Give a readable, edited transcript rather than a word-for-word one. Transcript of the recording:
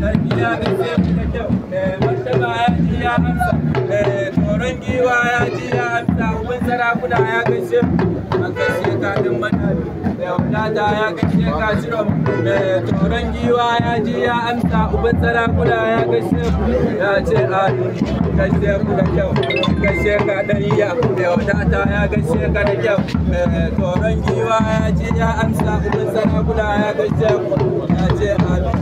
Sarki ya gaishe ku da kyau, martaba ya ji ya amsa, tsoron giwa ya ji ya amsa, uban sarakuna ya gaishe ku, an gaishe ka din madabi, mai wadata ya gaishe ka shiro, tsoron giwa ya ji ya amsa, uban sarakuna ya gaishe ku, ya ce amin, gaishe ku da kyau, gaishe ka dan iya, mai wadata ya gaishe ka da kyau, tsoron giwa ya ji ya amsa, uban sarakuna ya gaishe ku, ya ce amin.